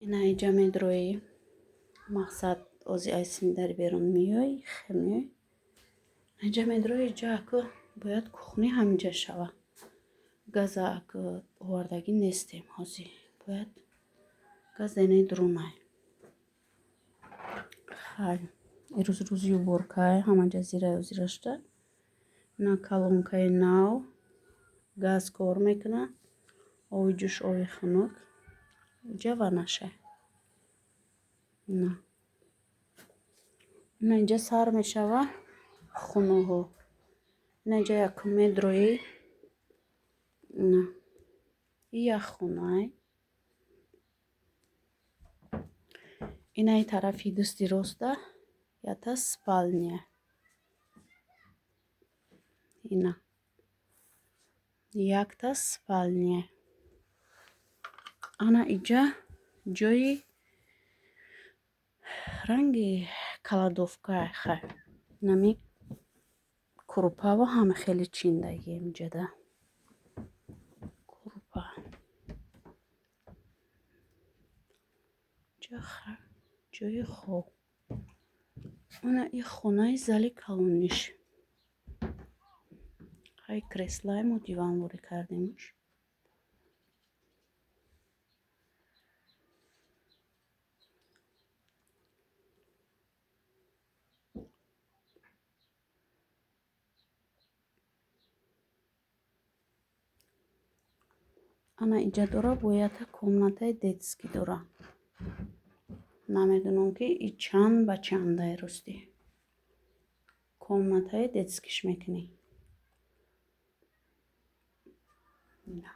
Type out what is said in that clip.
Ина иҷа медроӣ, мақсад ози ай синдари берун меёй, хе меёй. Иҷа медроӣ, иҷа аку бояд кухни ҳаминҷа шава. Газа аку овардагӣ нестем ҳозир. Бояд газ инаи дурунай. Хай, ирӯз рӯзи уборкай, ҳама ҷазираи озира шуда. Ина колонкаи нав, газ кор мекунад, ови ҷӯш, ови хунук. Иҷа ванашай. Ина. Ина инҷа сар мешава хунуҳо. Ина инҷа якум медроӣ. Ина. И як хунай. Инаи тарафи дасти роста ята спальня. Ина. Якта спальня. Ана иҷа ҷои ранги кладовка хай. Нами курпаво ҳама хеле чиндагием иҷада. Курпа. Ҷа хай ҷои хоб. Ана и хонаи зали калониш. Хай креслаи мо диванворӣ кардемш. Ана иҷа дора бо ята комнатаи детский дора. Намедонам, ки и чанд ба чандай ростӣ. Комнатаи детскиш мекунӣ. Ина.